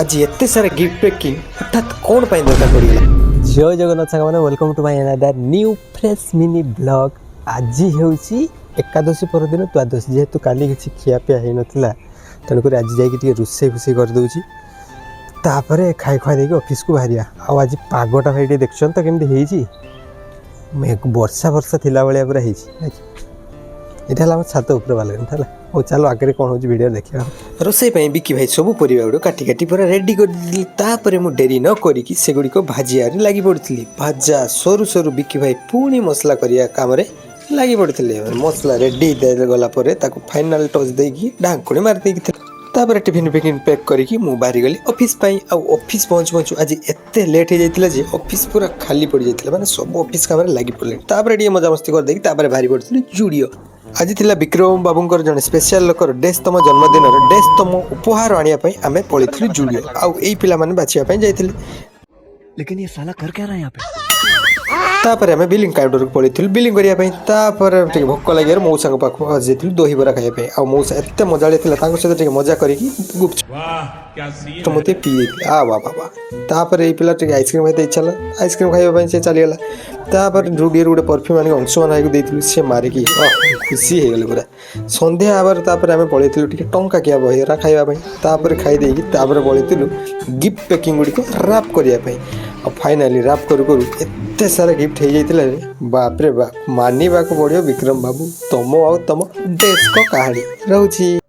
ଆଜି ଏତେ ସାରା gift packing ହଠାତ୍ କ'ଣ ପାଇଁ ଦରକାର ପଡ଼ିଗଲା? ଜୟ ଜଗନ୍ନାଥ ସାଙ୍ଗମାନେ, welcome to my another new fresh mini vlog। ଆଜି ହେଉଛି ଏକାଦଶୀ ପରଦିନ ଦ୍ୱାଦଶୀ। ଯେହେତୁ କାଲି କିଛି ଖିଆପିଆ ହେଇନଥିଲା, ତେଣୁକରି ଆଜି ଯାଇକି ଟିକେ ରୋଷେଇ ଫୋଷେଇ କରିଦେଉଛି। ତାପରେ ଖାଇ ଖୁଆ ଦେଇକି ଅଫିସକୁ ବାହାରିବା। ଆଉ ଆଜି ପାଗଟା ଭାଇ ଟିକେ ଦେଖୁଛନ୍ତି ତ କେମିତି ହେଇଛି? ମେଘ ବର୍ଷା ବର୍ଷା ଥିଲା ଭଳିଆ ପୁରା ହେଇଛି ନାକି? ଏଇଟା ହେଲା ଆମ ଛାତ ଉପରେ ବାଲକନି ହେଲା। ହଉ ଚାଲ, ଆଗରେ କ'ଣ ହେଉଛି ଭିଡ଼ିଓ ଦେଖିବା। ରୋଷେଇ ପାଇଁ ବିକି ଭାଇ ସବୁ ପରିବା ଗୁଡ଼ିକ କାଟି କାଟି ପୁରା ରେଡ଼ି କରିଦେଇଥିଲେ। ତାପରେ ମୁଁ ଡେରି ନ କରିକି ସେଗୁଡ଼ିକ ଭାଜିବାରେ ଲାଗି ପଡ଼ିଥିଲି। ଭଜା ସରୁ ସରୁ ବିକି ଭାଇ ପୁଣି ମସଲା କରିବା କାମରେ ଲାଗି ପଡ଼ିଥିଲେ। ମସଲା ରେଡ଼ି ଗଲା ପରେ ତାକୁ ଫାଇନାଲ୍ ଟଚ୍ ଦେଇକି ଢାଙ୍କୁଣି ମାରି ଦେଇକି ଥିଲେ। ତାପରେ ଟିଫିନ୍ ଫିଫିନ୍ ପ୍ୟାକ୍ କରିକି ମୁଁ ବାହାରିଗଲି ଅଫିସ୍ ପାଇଁ। ଆଉ ଅଫିସ୍ ପହଞ୍ଚୁ ପହଞ୍ଚୁ ଆଜି ଏତେ ଲେଟ୍ ହେଇଯାଇଥିଲା ଯେ ଅଫିସ୍ ପୁରା ଖାଲି ପଡ଼ିଯାଇଥିଲା। ମାନେ ସବୁ ଅଫିସ୍ କାମରେ ଲାଗି ପଡ଼ିଲେ। ତାପରେ ଟିକେ ମଜାମସ୍ତି କରିଦେଇକି ତାପରେ ବାହାରି ପଡ଼ିଥିଲି ଜୁଡ଼ିଓ। ଆଜି ଥିଲା ବିକ୍ରମ ବାବୁଙ୍କର ଜଣେ ସ୍ପେଶାଲ ଲୋକର ଡେଶତମ ଜନ୍ମଦିନର ଡେଶତମ ଉପହାର ଆଣିବା ପାଇଁ ଆମେ ପଳେଇଥିଲୁ ଜୁଡ଼ିଓ। ଆଉ ଏଇ ପିଲାମାନେ ବାଛିବା ପାଇଁ ଯାଇଥିଲେ। लेकिन ये साला कर क्या रहा है यहाँ पे? ତାପରେ ଆମେ ବିଲିଂ କାଉଣ୍ଟରକୁ ପଳେଇଥିଲୁ ବିଲିଂ କରିବା ପାଇଁ। ତାପରେ ଟିକେ ଭୋକ ଲାଗିବାରୁ ମଉସାଙ୍କ ପାଖକୁ ଆସିଯାଇଥିଲୁ ଦହିବରା ଖାଇବା ପାଇଁ। ଆଉ ମଉସା ଏତେ ମଜାଳିଆ ଥିଲା, ତାଙ୍କ ସହିତ ଟିକେ ମଜା କରିକି ଗୁପଚୁପ वाह, क्या सीन! ତ ମୋତେ ପିଇ ଦେଇଥିଲି। ଆ ବା ବାବା! ତାପରେ ଏଇ ପିଲା ଟିକେ ଆଇସ୍କ୍ରିମ୍ ଖାଇତେ ଇଚ୍ଛା ହେଲା, ଆଇସ୍କ୍ରିମ୍ ଖାଇବା ପାଇଁ ସେ ଚାଲିଗଲା। ତାପରେ ଜୁଡ଼ିଓରୁ ଗୋଟେ ପରଫ୍ୟୁମ୍ ଆଣିକି ଅଂଶୁମାନ ଭାଇକୁ ଦେଇଥିଲୁ। ସେ ମାରିକି ଖୁସି ହେଇଗଲେ ପୁରା। ସନ୍ଧ୍ୟା ହେବାର ତାପରେ ଆମେ ପଳେଇଥିଲୁ ଟିକେ ଟଙ୍କାକିଆ ବରା ଖାଇବା ପାଇଁ। ତାପରେ ଖାଇ ଦେଇକି ତାପରେ ପଳେଇଥିଲୁ ଗିଫ୍ଟ ପ୍ୟାକିଂ ଗୁଡ଼ିକ ରାପ୍ କରିବା ପାଇଁ। ଆଉ ଫାଇନାଲି ରାପ୍ କରୁ କରୁ ଏତେ ସାରା ଗିଫ୍ଟ ହେଇଯାଇଥିଲା ଯେ ବାପରେ ବାପ, ମାନିବାକୁ ପଡ଼ିବ ବିକ୍ରମ ବାବୁ, ତମ ଆଉ ତମ ଡେସ୍କ କାହାଣୀ ରହୁଛି।